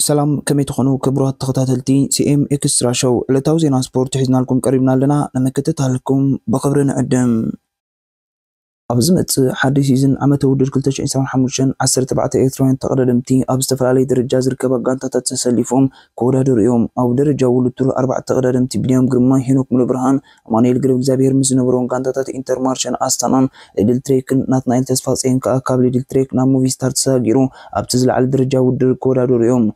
ሰላም፣ ከመይ ትኾኑ ክቡራት ተኸታተልቲ ሲ ኤም ኤክስትራ ሾው? ዕለታዊ ዜና ስፖርት ሒዝናልኩም ቀሪብና ኣለና፣ ንምክትታልኩም ብኽብሪ ንዕድም። ኣብ ዝመጽእ ሓድሽ ሲዝን ዓመተ ውድድር ክልተ ሽሕን ዕስራን ሓሙሽተን፣ ዓሰርተ ኣርባዕተ ኤርትራውያን ተቐዳደምቲ ኣብ ዝተፈላለየ ደረጃ ዝርከባ ጋንታታት ተሰሊፎም ክወዳደሩ እዮም። ኣብ ደረጃ ውድድር ኣርባዕተ ተቐዳደምቲ፣ ቢንያም ግርማ፣ ሄኖክ ሙሉብርሃን፣ ኣማኑኤል ገብረእግዚኣብሄር ምስ ዝነበርዎም ጋንታታት ኢንተርማርሸን ኣስታናን ሊድል ትሬክን ናትናኤል ተስፋጽዮን ከኣ ካብ ሊድል ትሬክ ናብ ሙቪስታር ተሰጋጊሩ ኣብቲ ዝለዓለ ደረጃ ውድድር ክወዳደሩ እዮም።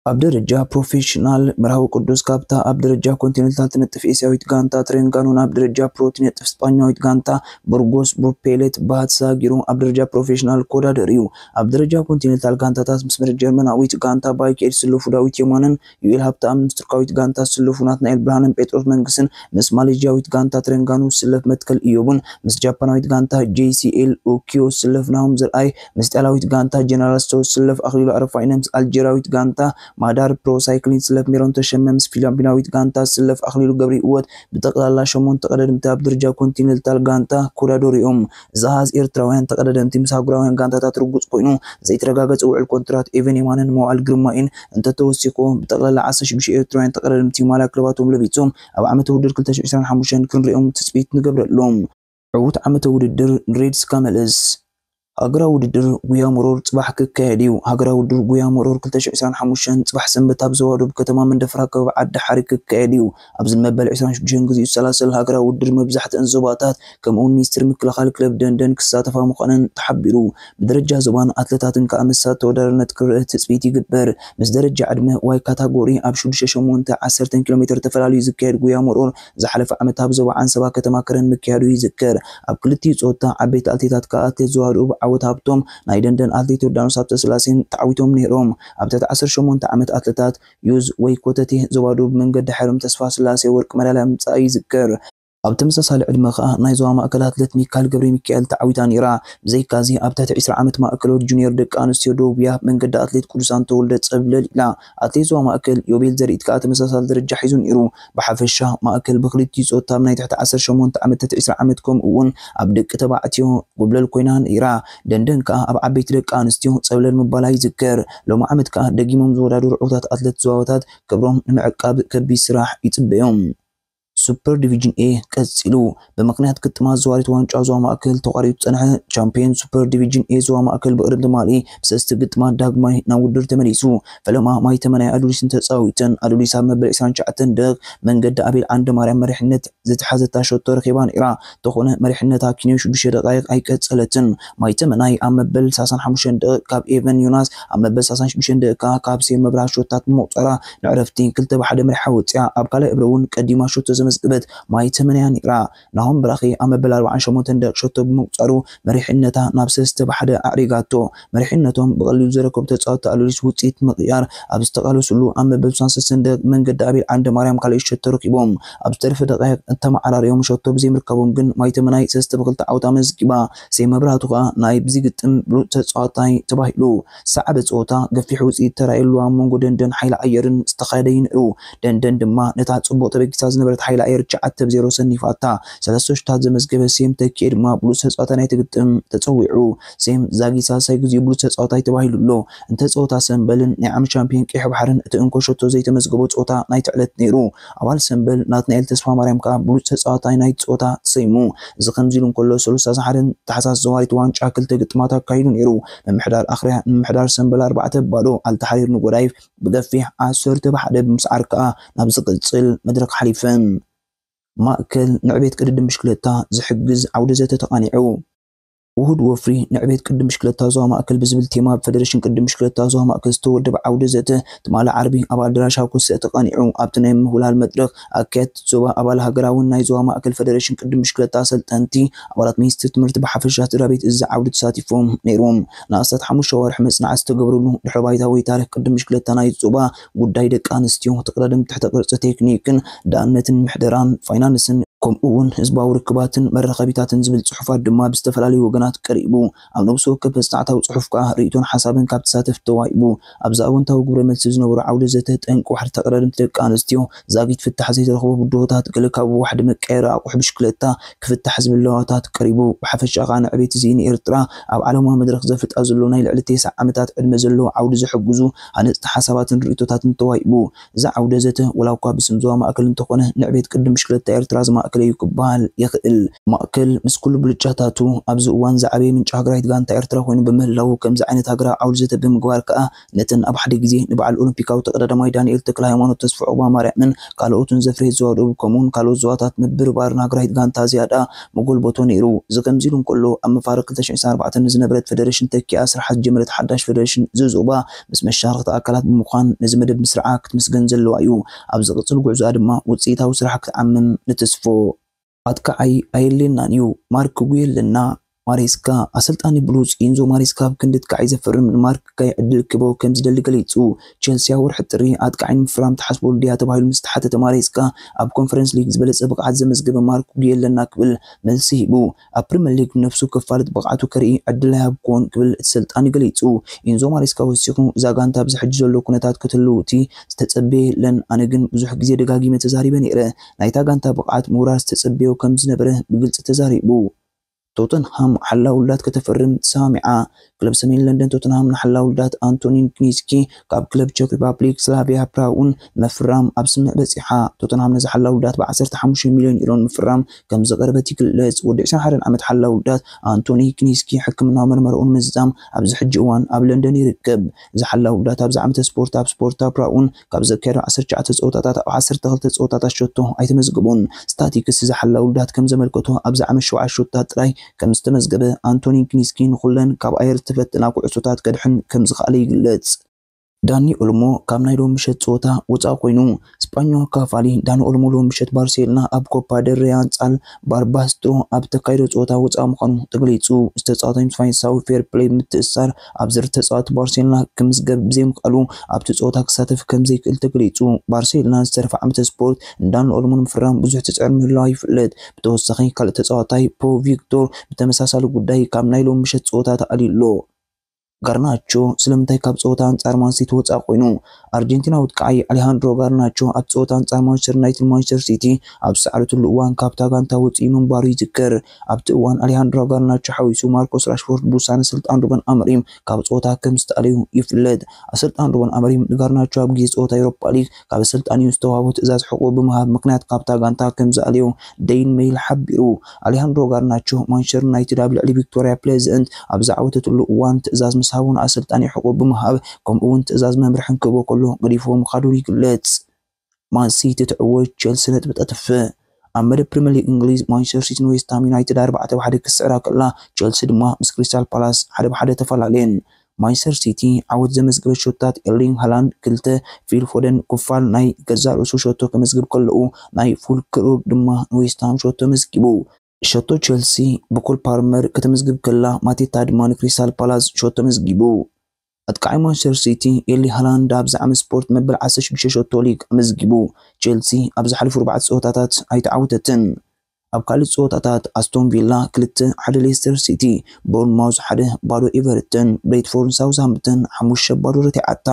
ኣብ ደረጃ ፕሮፌሽናል፣ መርሃዊ ቅዱስ ካብታ ኣብ ደረጃ ኮንቲኔንታል ትነጥፍ ኤስያዊት ጋንታ ትሬንጋኑን ኣብ ደረጃ ፕሮ ትነጥፍ ስጳኛዊት ጋንታ ቡርጎስ ቡርፔሌት ባህ ተሰጋጊሩ ኣብ ደረጃ ፕሮፌሽናል ክወዳደር እዩ። ኣብ ደረጃ ኮንቲኔንታል ጋንታታት ምስ ጀርመናዊት ጋንታ ባይኬድ ዝስለፉ ዳዊት የማነን ዩኤል ሃብተኣምን፣ ምስ ቱርካዊት ጋንታ ዝስለፉ ናትናኤል ብርሃንን ጴጥሮስ መንግስትን፣ ምስ ማሌዥያዊት ጋንታ ትሬንጋኑ ዝስለፍ መትከል ኢዮብን፣ ምስ ጃፓናዊት ጋንታ ጄ ሲ ኤል ኡኪዮ ዝስለፍ ናሆም ዘርኣይ፣ ምስ ጣልያናዊት ጋንታ ጀነራል ስቶር ዝስለፍ ኣኽሊሉ ኣረፋይነ፣ ምስ ኣልጀርያዊት ጋንታ ማዳር ፕሮ ሳይክሊን ዝስለፍ ሜሮን ተሸመ፣ ምስ ፊሊፒናዊት ጋንታ ዝስለፍ ኣኽሊሉ ገብረሂወት፣ ብጠቕላላ ሸሞንተ ተቐዳደምቲ ኣብ ደረጃ ኮንቲኔንታል ጋንታ ክወዳደሩ እዮም። እዚ ኣሃዝ ኤርትራውያን ተቐዳደምቲ ምስ ኣህጉራውያን ጋንታታት ርጉጽ ኮይኑ፣ ዘይተረጋገጸ ውዕል ኮንትራት ኤቨን የማነን መዋእል ግርማይን እንተተወሲኹ፣ ብጠቕላላ ዓሰርተ ሽዱሽተ ኤርትራውያን ተቐዳደምቲ ማልያ ክለባቶም ለቢሶም ኣብ ዓመተ ውድድር ክልተ ሽሕን ዕስራን ሓሙሽተን ክንሪኦም ትጽቢት ንገብረሎም። ዕዉት ዓመተ ውድድር ሬድስ ካመልስ። ሃገራዊ ውድድር ጉያ መሮር ጽባሕ ክካየድ እዩ። ሃገራዊ ውድድር ጉያ መሮር ክልተ ሽሕን ዕስራን ሓሙሽተን ጽባሕ ሰንበት ኣብ ዞባ ደቡብ ከተማ መንደፈራ ከባቢ ዓዲ ሓሪ ክካየድ እዩ። ኣብዚ ንመበል ዕስራን ሽዱሽተን ግዜኡ ዝሰላሰል ሃገራዊ ውድድር መብዛሕትአን ዞባታት ከምኡውን ሚኒስትሪ ምክልኻል ክለብ ደንደን ክሳተፋ ምዃነን ተሓቢሩ። ብደረጃ ዞባን ኣትለታትን ከኣ መሳጢ ተወዳዳርነት ክረአ ትጽቢት ይግበር። ምስ ደረጃ ዕድመ ዋይ ካታጎሪ ኣብ ሽዱሽተ፣ ሸሞንተ፣ ዓሰርተን ኪሎ ሜተር ተፈላለዩ ዝካየድ ጉያ መሮር ዝሓለፈ ዓመት ኣብ ዞባ ዓንሰባ ከተማ ከረን ምክያዱ ይዝከር። ኣብ ክልቲኡ ጾታ ዓበይቲ ኣትሌታት ከኣ ኣትሌት ዞባ ደቡብ ዓወት ሃብቶም ናይ ደንደን ኣትሌት ዮርዳኖስ ሃብተስላሴን ተዓዊቶም ነይሮም። ኣብ ትሕቲ ዓሰርተ ሸሞንተ ዓመት ኣትሌታት ዩዝ ወይ ኮተቴ ዞባ ደቡብ መንገዲ ሓይሎም ተስፋ ስላሴ ወርቂ መዳልያ ምምጻኣ ይዝከር። ኣብ ተመሳሳሊ ዕድመ ከኣ ናይ ዞባ ማእከል ኣትሌት ሚካል ገብረ ሚካኤል ተዓዊታ ነይራ። ብዘይካዚ ኣብ ትሕቲ ዕስራ ዓመት ማእከሎት ጁኒየር ደቂ ኣንስትዮ ደቡብያ መንገዲ ኣትሌት ቅዱሳን ተወልደ ጸብለል ኢላ። ኣትሌት ዞባ ማእከል ዮቤል ዘርኢት ከኣ ተመሳሳሊ ደረጃ ሒዙ ነይሩ። ብሓፈሻ ማእከል ብክልቲኡ ጾታ ኣብ ናይ ትሕቲ ዓሰርተ ሸሞንተ ዓመት ትሕቲ ዕስራ ዓመት ከምኡ እውን ኣብ ደቂ ተባዕትዮ ጎብለል ኮይና ነይራ። ደንደን ከኣ ኣብ ዓበይቲ ደቂ ኣንስትዮ ጸብለል ምባላ ይዝከር። ሎሚ ዓመት ከኣ ደጊሞም ዝወዳደሩ ዕዉታት ኣትሌት ዞባታት ክብሮም ንምዕቃብ ከቢድ ስራሕ ይጽበዮም። ሱፐር ዲቪዥን ኤ ቀጺሉ። ብምኽንያት ግጥማት ዘዋሪት ዋንጫ ዞባ ማእከል ተቋሪጹ ዝጸንሐ ቻምፒዮን ሱፐር ዲቪዥን ኤ ዞባ ማእከል ብቕደም ትማሊ ብሰለስተ ግጥማት ዳግማይ ናብ ውድድር ተመሊሱ። ፈለማ ማይ ተመናይ ኣዱሊስ እንተጻዊተን፣ ኣዱሊስ ኣብ መበል ዕስራን ትሽዓተን ደቂቕ መንገዲ ኣቤል ዓንደ ማርያም መሪሕነት ዝተሓዘታ ሸቶ ረኺባ ነይራ። እንተኾነ መሪሕነታ ኪንዮ ሽዱሽተ ደቃይቕ ኣይቀጸለትን። ማይ ተመናይ ኣብ መበል ሰላሳን ሓሙሽተን ደቂቕ ካብ ኤቨን ዮናስ፣ ኣብ መበል ሰላሳን ሽዱሽተን ደቂቕ ካብ ሴም መብርሃ ሸቶታት ብምቑጻራ ንዕረፍቲ ክልተ ብሓደ መሪሓ ወጺኣ። ኣብ ካልኣይ እብረ እውን ቀዲማ ሸቶ ዘመዝገበት ማይ ተመንያ ነይራ። ናሆም ብራኺ ኣብ መበል ኣርባዓን ሸሞንተን ደቂቕ ሸቶ ብምቁጻሩ መሪሕነታ ናብ ሰለስተ ብሓደ ኣዕሪጋቶ። መሪሕነቶም ብቐሊሉ ዘረከቡ ተጻወትቲ ኣሉሊስ ውጽኢት ምቕያር ኣብ ዝተቓለሱሉ ኣብ መበል ስሳን ሰለስተን ደቂቕ መንገዲ ኣቤል ዓንደ ማርያም ካልኣይ ሸቶ ረኪቦም። ኣብ ዝተረፈ ደቂቕ እተመዓራረዮም ሸቶ ብዘይምርካቦም ግን ማይ ተመናይ ሰለስተ ብክልተ ዓወት ኣመዝጊባ። ሴም መብራህቱ ከኣ ናይ ብዚ ግጥም ብሉጽ ተጻዋታይ ተባሂሉ። ዝሰዓበ ጸወታ ገፊሕ ውጽኢት ተራእየሉ ኣብ መንጎ ደንደን ሓይሊ ኣየርን ዝተኻየደ እዩ ነይሩ። ደንደን ድማ ነታ ጽቡቕ ተበጊሳ ዝነበረት ሓይሊ ኣየር ትሽዓተ ብ ዜሮ ሰኒፋታ። ሰለስተ ሸቶታት ዘመዝገበ ሴም ተኪኤ ድማ ብሉጽ ተጻዋታይ ናይቲ ግጥም ተጸዊዑ። ሴም ዛጊ ሳልሳይ ግዜኡ ብሉጽ ተጻዋታይ ተባሂሉ ኣሎ። እንተ ጸወታ ሰምበልን ናይ ዓመት ሻምፒዮን ቀይሕ ባሕርን እቲ እንኮ ሸቶ ዘይተመዝገቦ ጸወታ ናይቲ ዕለት ነይሩ። ኣባል ሰምበል ናትናኤል ተስፋማርያም ከኣ ብሉጽ ተጻዋታይ ናይቲ ጸወታ ተሰይሙ። እዚ ከምዚ ኢሉ እንከሎ፣ ሰሉስ ኣስታት ሓደ ታሕሳስ ዘዋሪት ዋንጫ ክልተ ግጥማት ኣካይዱ ነይሩ። ምምሕዳር ኣኽርያ ንምምሕዳር ሰምበል ኣርባዕተ ብ ባዶ፣ ኣልተሓሪር ንጎዳይፍ ብገፊሕ ዓሰርተ ብ ሓደ ብምስዓር ከኣ ናብ ዝቕጽል መድረኽ ሓሊፈን። ማእከል ንዕቤት ቅድድም ብሽክለታ ዝሕግዝ ዓውደ ዘተ ተቓኒዑ። ውሁድ ወፍሪ ንዕቤት ቅድድም ብሽክለታ ዞባ ማእከል ብዝብል ቴማ ብፈደረሽን ቅድድም ብሽክለታ ዞባ ማእከል ዝተወደበ ዓውደ ዘተ ትማሊ ዓርቢ ኣብ ኣዳራሽ ሃኮሰ ተቓኒዑ። ኣብቲ ናይ ምውህላል መድረኽ ኣካየድቲ ዞባ ኣባል ሃገራውን ናይ ዞባ ማእከል ፈደረሽን ቅድድም ብሽክለታ ኣሰልጠንቲ፣ ኣባላት ሚኒስትሪ ትምህርቲ ብሓፈሻ ስድራ ቤት እዚ ዓውዲ ተሳቲፎም ነይሮም። ንኣስታት ሓሙሽተ ኣዋርሕ መጽናዕቲ ዝተገብረሉ ድሕረ ባይታ ወይ ታሪኽ ቅድድም ብሽክለታ ናይ ዞባ፣ ጉዳይ ደቂ ኣንስትዮ፣ ተቐዳደምቲ ትሕተ ቅርጺ ቴክኒክን ደኣነትን ምሕደራን ፋይናንስን ከምኡ እውን ህዝባዊ ርክባትን መራኸቢታትን ዝብል ጽሑፋት ድማ ብዝተፈላለዩ ወገናት ቀሪቡ። ኣብ ነብሲ ወከፍ መጽናዕታዊ ጽሑፍ ከኣ ርእይቶን ሓሳብን ካብ ተሳተፍቲ ተዋሂቡ። ኣብዚ ኣወንታዊ ግብረ መልሲ ዝነበሩ ዓውደ ዘተ፣ ጠንቂ ዋሕዲ ተቐዳደምቲ ደቂ ኣንስትዮ፣ ዛጊት ፍታሕ ዘይተረኽቦ ብድሆታት፣ ገለ ካብ ዋሕዲ መቀየሪ ኣቑሑ ብሽክለታ ክፍታሕ ዝብል ለዋታት ቀሪቡ። ብሓፈሻ ከኣ ንዕቤት እዚ ንኤርትራ ኣብ ዓለማዊ መድረኽ ዘፍልጣ ዘሎ ናይ ልዕሊ ተስዓ ዓመታት ዕድመ ዘለዎ ዓውዲ ዘሕግዙ ሃነጽቲ ሓሳባትን ርእይቶታትን ተዋሂቡ። እዚ ዓውደ ዘተ፣ ወላ እኳ ብስም ዞባ ማእከል እንተኾነ፣ ንዕቤት ቅድም ብሽክለታ ኤርትራ ዝማእከለ እዩ ክበሃል ይኽእል። ማእከል ምስ ኩሉ ብልጫታቱ ኣብዚ እዋን ዝዓበየ ምንጪ ሃገራዊት ጋንታ ኤርትራ ኮይኑ ብምህላዉ፣ ከምዚ ዓይነት ሃገራዊ ዓውደ ዘተ ብምግባር ከኣ ነተን ኣብ ሓደ ግዜ ንበዓል ኦሎምፒካዊ ተቐዳዳማይ ዳንኤል ተክለ ሃይማኖት፣ ተስፋ ዑቕባማርያምን ካልኦትን ዘፍረየት ዞባ ደቡብ ከምኡውን ካልኦት ዞባታት ምብርባር ንሃገራዊት ጋንታ ዝያዳ መጎልበቶ ነይሩ። እዚ ከምዚ ኢሉ እንከሎ፣ ኣብ መፋርቕ ክልተ ሽሕን ዕስራን ኣርባዕተን ንዝነበረት ፈደረሽን ተኪኣ ስርሓ ዝጀመረት ሓዳሽ ፈደረሽን ዝዞባ ምስ መሻርኽቲ ኣካላት ብምዃን ነዚ መደብ ምስራዓ ክትምስገን ዘለዋ እዩ። ኣብ ዝቕጽል ጉዕዞኣ ድማ ውጽኢታዊ ስራሕ ክትዓምም ንትስፎ። ኣጥቃዓይ ኣየድልየናን እዩ። ማርክ ጉየለና ማሬስካ፣ ኣሰልጣኒ ብሉጽ ኢንዞ ማሬስካ ኣብ ክንዲ ኣጥቃዓይ ዘፈርም ንማርክ ጋይ ዕድል ክህቦ ከም ዝደሊ ገሊጹ። ቸልሲ ኣብ ወርሒ ጥሪ ኣጥቃዓይ ንምፍራም ትሓስበሉ ድያ ተባሂሉ ምስ ተሓተተ፣ ማሬስካ ኣብ ኮንፈረንስ ሊግ ዝበለጸ ብቕዓት ዘመዝገበ ማርክ ጉየለና ክብል መልሲ ሂቡ። ኣብ ፕሪምየር ሊግ ነፍሱ ከፋልጥ ብቕዓቱ ከርኢ ዕድል ኣይሃብኩዎን ክብል እቲ ሰልጣኒ ገሊጹ። ኢንዞ ማሬስካ ወሲኹ፣ እዛ ጋንታ ኣብዚ ሕጂ ዘሎ ኩነታት ክትህልው እቲ ዝተጸበየ የለን። ኣነ ግን ብዙሕ ግዜ ደጋጊመ ተዛሪበ ነይረ። ናይታ ጋንታ ብቕዓት ምውራድ ዝተጸበዮ ከም ዝነበረ ብግልጺ ተዛሪቡ። ቶተንሃም ሓላው ውላድ ከተፈርም ተሰማሚዓ። ክለብ ሰሜን ለንደን ቶተንሃም ንሓላው ውላድ ኣንቶኒን ክኒስኪ ካብ ክለብ ቸክ ሪፓብሊክ ስላቪያ ፕራውን መፍራም ኣብ ስምምዕ በጺሓ። ቶተንሃም ነዚ ሓላው ውላድ ብ ዓሰርተ ሓሙሽተ ሚልዮን ዩሮ ንምፍራም ከም ዝቐረበት ይግለጽ። ወዲ ዕስራን ሓደን ዓመት ሓላው ውላድ ኣንቶኒ ክኒስኪ ሕክምናዊ መርመራኡ ንምዝዛም ኣብዚ ሕጂ እዋን ኣብ ለንደን ይርከብ። እዚ ሓላው ውላድ ኣብዚ ዓመተ ስፖርት ኣብ ስፖርታ ፕራውን ካብ ዘካየዶ ዓሰርተ ትሽዓተ ጸወታታት ኣብ ዓሰርተ ክልተ ጸወታታት ሸቶ ኣይተመዝገቡን። ስታቲክስ እዚ ሓላው ውላድ ከም ዘመልከቶ ኣብዚ ዓመት ሸውዓተ ሸቶታት ጥራይ ከም ዝተመዝገበ ኣንቶኒ ክኒስኪ ንኹለን ካብ ኣየር ዝተፈተና ኩዕሶታት ከድሕን ከም ዝኸኣለ ይግለጽ። ዳኒ ኦልሞ ካብ ናይ ሎሚ ምሸት ጸወታ ወጻኢ ኮይኑ። ስጳኛዊ ኣካፋሊ ዳኒ ኦልሞ ሎሚ ምሸት ባርሴሎና ኣብ ኮፓ ደል ሬይ ኣንጻር ባርባስትሮ ኣብ ተካይዶ ጸወታ ወጻኢ ምዃኑ ተገሊጹ። ዝተጻወተ ምስ ፋይናንሳዊ ፌር ፕሌይ ምትእስሳር ኣብ ዝርዝር ተጻወቲ ባርሴሎና ክምዝገብ ብዘይምኽኣሉ ኣብቲ ጸወታ ክሳተፍ ከም ዘይክእል ተገሊጹ። ባርሴሎና ዝተረፈ ዓመተ ስፖርት ንዳኒ ኦልሞ ንምፍራም ብዙሕ ትጽዕር ምህላዋ ይፍለጥ። ብተወሳኺ ካልእ ተጻዋታይ ፖ ቪክቶር ብተመሳሳሊ ጉዳይ ካብ ናይ ሎሚ ምሸት ጸወታ ተኣልዩ ኣሎ። ጋርናቾ ስለምንታይ ካብ ጸወታ ኣንጻር ማንሲቲ ወጻኢ ኮይኑ? ኣርጀንቲናዊ ኣጥቃዓይ ኣሌሃንድሮ ጋርናቾ ኣብ ጸወታ ኣንጻር ማንቸስተር ዩናይትድ ማንቸስተር ሲቲ ኣብ ዝሰዓረትሉ እዋን ካብታ ጋንታ ወጺኡ ምንባሩ ይዝከር። ኣብቲ እዋን ኣሌሃንድሮ ጋርናቾ ሓዊሱ ማርኮስ ራሽፎርድ ብውሳነ ኣሰልጣኒ ሩበን ኣሞሪም ካብ ጸወታ ከም ዝተኣለዩ ይፍለጥ። ኣሰልጣኒ ሩበን ኣሞሪም ንጋርናቾ ኣብ ግዜ ጸወታ ኤውሮፓ ሊግ ካብ ኣሰልጣኒኡ ዝተዋህቦ ትእዛዝ ሕቖ ብምሃብ ምኽንያት ካብታ ጋንታ ከም ዝኣለዮ ደይሊ ሜይል ሓቢሩ። ኣሌሃንድሮ ጋርናቾ ማንቸስተር ዩናይትድ ኣብ ልዕሊ ቪክቶሪያ ፕሌዘንት ኣብ ዝዓወተትሉ እዋን ትእዛዝ ምስ ሃቦ ንኣሰልጣኒ ሕቖ ብምሃብ ከምኡ እውን ትእዛዝ መምርሕን ክህቦ ከሎ ገዲፍዎ ምኻዱ ይግለጽ። ማን ሲቲ ትዕወት፣ ቸልሲ ነጥቢ ተጥፍእ። ኣብ መደብ ፕሪምየር ሊግ እንግሊዝ ማንቸስተር ሲቲ ንዌስትሃም ዩናይትድ ኣርባዕተ ብ ሓደ ክስዕራ ከላ፣ ቸልሲ ድማ ምስ ክሪስታል ፓላስ ሓደ ብ ሓደ ተፈላለየን። ማንቸስተር ሲቲ ዓወት ዘመዝገበ ሸቶታት ኤርሊንግ ሃላንድ ክልተ፣ ፊል ፎደን ክፋል ናይ ገዛእ ርእሱ ሸቶ ከመዝግብ ከለኡ፣ ናይ ፉልክሩግ ድማ ንዌስትሃም ሸቶ መዝጊቡ። ሸቶ ቸልሲ ብኮል ፓልመር ከተመዝግብ ከላ፣ ማቴታ ድማ ንክሪስታል ፓላስ ሸቶ መዝጊቡ። ኣጥቃዓይ ማንቸስተር ሲቲ ኤርሊ ሃላንድ ኣብዚ ዓመት ስፖርት መበል ዓሰርተ ሽዱሽተ ሸቶ ሊግ ኣመዝጊቡ። ቸልሲ ኣብ ዝሓለፉ ኣርባዕተ ጸወታታት ኣይተዓወተትን። ኣብ ካልእ ጸወታታት ኣስቶን ቪላ ክልተ ሓደ፣ ሌስተር ሲቲ፣ ቦርንማውዝ ሓደ ባዶ፣ ኤቨርተን ብሬትፎርድን ሳውዝሃምፕተን ሓሙሽተ ባዶ ረቲዓታ።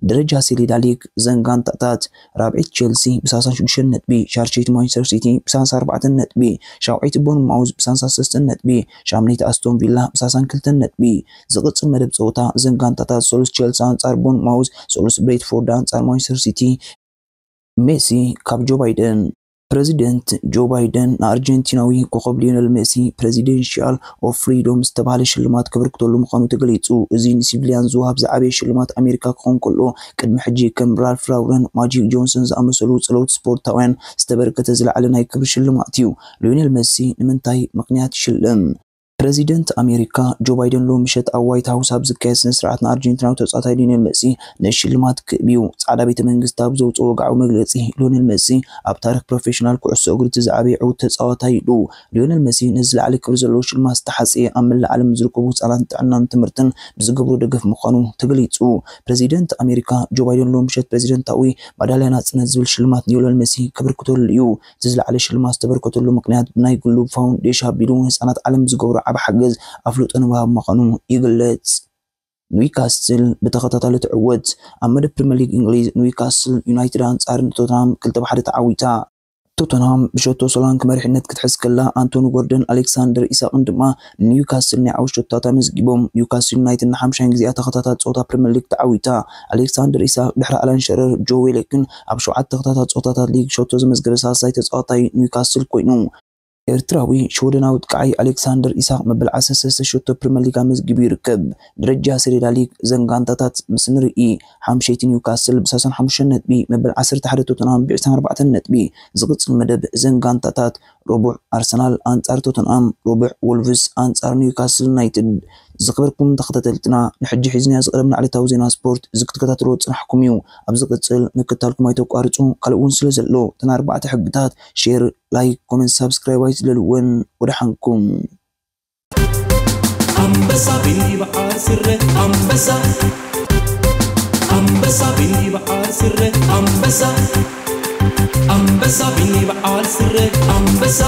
ደረጃ ሰሌዳ ሊግ እዘን ጋንታታት፣ ራብዐይቲ ቸልሲ ብ ሰላሳ ሽዱሽተ ነጥቢ፣ ሻድሸይቲ ማንቸስተር ሲቲ ብ ሰላሳ ኣርባዕተ ነጥቢ፣ ሻውዐይቲ ቦርንማውዝ ብ ሰላሳ ሰለስተ ነጥቢ፣ ሻምነይቲ ኣስቶን ቪላ ብ ሰላሳ ክልተ ነጥቢ። ዝቕጽል መደብ ጸወታ እዘን ጋንታታት፣ ሰሉስ ቸልሲ ኣንጻር ቦርንማውዝ፣ ሰሉስ ብሬትፎርድ ኣንጻር ማንቸስተር ሲቲ። ሜሲ ካብ ጆ ባይደን። ፕረዚደንት ጆ ባይደን ንኣርጀንቲናዊ ኮኸብ ሊዮነል ሜሲ ፕረዚደንሽያል ኦፍ ፍሪዶም ዝተባህለ ሽልማት ከበርክተሉ ምዃኑ ተገሊጹ። እዚ ንሲቪልያን ዝወሃብ ዝዓበየ ሽልማት ኣሜሪካ ክኸውን ከሎ፣ ቅድሚ ሕጂ ከም ራልፍ ላውረን፣ ማጂክ ጆንሰን ዝኣመሰሉ ጸለውቲ ስፖርታውያን ዝተበርከተ ዝለዓለ ናይ ክብሪ ሽልማት እዩ። ሊዮነል ሜሲ ንምንታይ ምኽንያት ይሽለም? ፕረዚደንት ኣሜሪካ ጆ ባይደን ሎሚ ምሸት ኣብ ዋይት ሃውስ ኣብ ዝካየድ ስነ ስርዓት ንኣርጀንቲናዊ ተጻዋታይ ሊዮኔል መሲ ንሽልማት ክህብ እዩ። ጻዕዳ ቤተ መንግስቲ ኣብ ዘውፅኦ ወግዓዊ መግለጺ፣ ሊዮኔል መሲ ኣብ ታሪኽ ፕሮፌሽናል ኩዕሶ እግሪ እቲ ዝዓበየ ዕዉት ተጻዋታይ እዩ። ሊዮኔል መሲ ነዚ ዝለዓለ ክብሪ ዘለዎ ሽልማት ዝተሓጽየ ኣብ መላእ ዓለም ዝርከቡ ህጻናት ጥዕናን ትምህርትን ብዝገብሮ ደገፍ ምዃኑ ተገሊጹ። ፕረዚደንት ኣሜሪካ ጆ ባይደን ሎሚ ምሸት ፕረዚደንታዊ ማዳልያ ናጽነት ዝብል ሽልማት ንሊዮኔል መሲ ከበርክተሉ እዩ። እቲ ዝለዓለ ሽልማት ዝተበርከተሉ ምክንያት ብናይ ግሉ ፋውንዴሽን ኣቢሉ ንህጻናት ዓለም ዝገብሮ ዓቢ ሓገዝ ኣፍልጦ ንምሃብ ምዃኑ ይግለጽ። ኒውካስል ብተኸታታሊ ትዕወት። ኣብ መደብ ፕሪምየር ሊግ እንግሊዝ ኒውካስል ዩናይትድ ኣንጻር ቶተንሃም ክልተ ብ ሓደ ተዓዊታ። ቶተንሃም ብሸቶ ሶላንክ መሪሕነት ክትሕዝ ከላ፣ ኣንቶኒ ጎርደን ኣሌክሳንደር ኢሳቅን ድማ ንኒውካስል ናይ ዓወት ሸቶታት ኣመዝጊቦም። ኒውካስል ዩናይትድ ንሓምሻይ ግዜኣ ተኸታታሊ ጸወታ ፕሪምየር ሊግ ተዓዊታ። ኣሌክሳንደር ኢሳቅ ድሕሪ ኣላን ሸረር፣ ጆ ዌሌክን ኣብ ሸውዓተ ተኸታታሊ ጸወታታት ሊግ ሸቶ ዘመዝገበ ሳልሳይ ተጻዋታይ ኒውካስል ኮይኑ። ኤርትራዊ ሽወደናዊ ጥቃዓይ ኣሌክሳንደር ኢሳቅ መበል ዓሰርተ ሰለስተ ሸቶ ፕሪምየር ሊግ ኣመዝጊቡ ይርከብ። ደረጃ ሰሌዳ ሊግ ዘን ጋንታታት ምስ ንርኢ፣ ሓምሸይቲ ኒውካስል ብ ሰላሳን ሓሙሽተን ነጥቢ፣ መበል ዓሰርተ ሓደ ቶተንሃም ብ ዕስራን ኣርባዕተን ነጥቢ። ዝቕጽል መደብ ዘን ጋንታታት፣ ረቡዕ ኣርሰናል ኣንጻር ቶተንሃም፣ ረቡዕ ወልቭስ ኣንጻር ኒውካስል ዩናይትድ። ዝኸበርኩም ተኸታተልትና፣ ንሕጂ ሒዝናዮ ዝቐረብና ዕለታዊ ዜና ስፖርት እዚ ክትከታተልዎ ዝጸናሕኩም እዩ። ኣብ ዝቕጽል ምክታልኩም ኣይተቋርጹ። ካልእ እውን ስለ ዘሎ፣ እተን ኣርባዕተ ሕግታት፣ ሼር፣ ላይክ፣ ኮመንት፣ ሳብስክራይብ ኣይትለልወን። ወደሓንኩም። ኣንበሳ ቢኒ በዓል ስረ ኣንበሳ ኣንበሳ ቢኒ በዓል ስረ ኣንበሳ ኣንበሳ ቢኒ በዓል ስረ ኣንበሳ